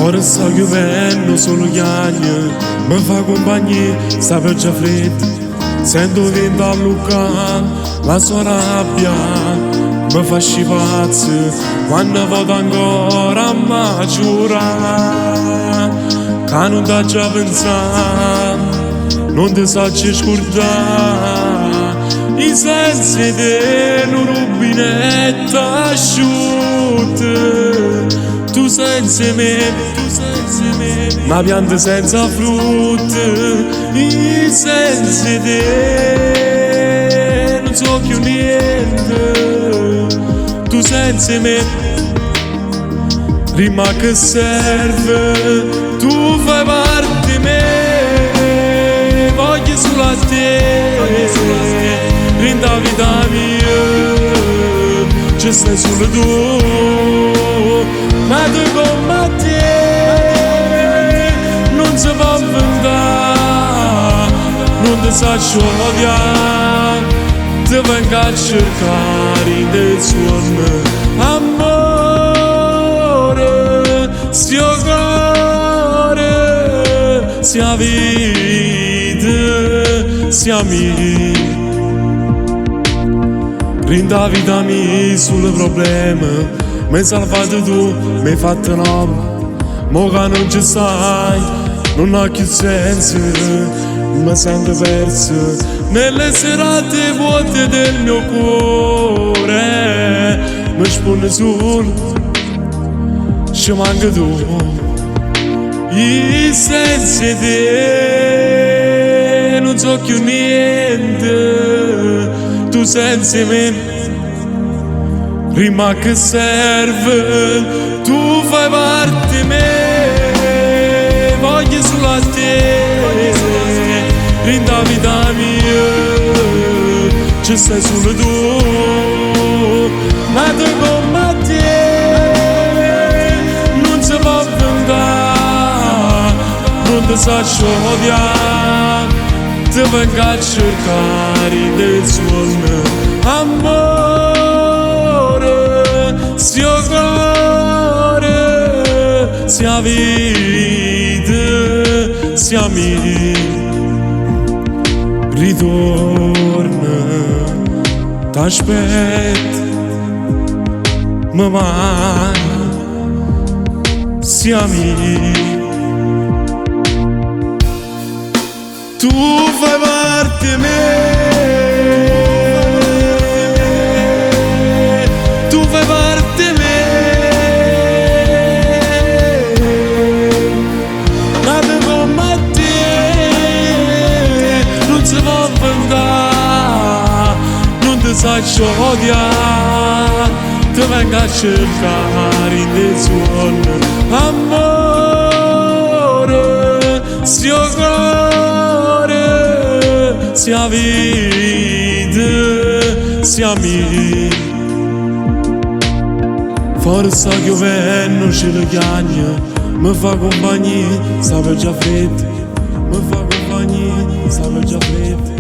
Fore sta chiuvenno, solo chiagne, mi fa compagnia, sta pioggia fredda. Sento vento alluccà, la sua rabbia mi fa pazzo, quando vado ancora a giurare, che non ti già pensato, non ti sacci scordare, i sensi di un rubinetto asciutto, tu senza me, tu senza me, una pianta senza frutto, i senza te, non so più niente, tu senza me, rima che serve, tu fai parte di me, voglio solo a te, rinda vita mia, ci stai solo tu, ma tu come te, non si può inventare, non ti saccio odiare, ti vengo a cercare in suono, amore, sia cuore, sia vita, sia mia. Rinda vita mia sulle problemi, mi hai salvato tu, mi hai fatto nome, mo che non ci stai, non ha più senso, mi sento perso nelle serate vuote del mio cuore, mi spone solo, ci manca tu, i senza te, non so più niente, tu senza me, rima che serve, tu fai parte di me, voglio solo a te, rinda vita mia, ci stai solo tu, ma tu come te, non si può inventare, non ti saccio odiare, ti vengo a cercare nel suono, amore, sia cuore, sia vita, sia mia. Ritorna, t'aspetto, mi manca, sia mia. Tu fai parte di me, tu fai parte di me, nato come te, non si può inventare, non ti saccio odiare, ti vengo a cercare in suono, amore, sia cuore, sia vita, sia mia. Fuori sta piovendo, cielo chiagna, mi fa compagnia, sta pioggia fredda, mi fa compagnia, sta pioggia fredda.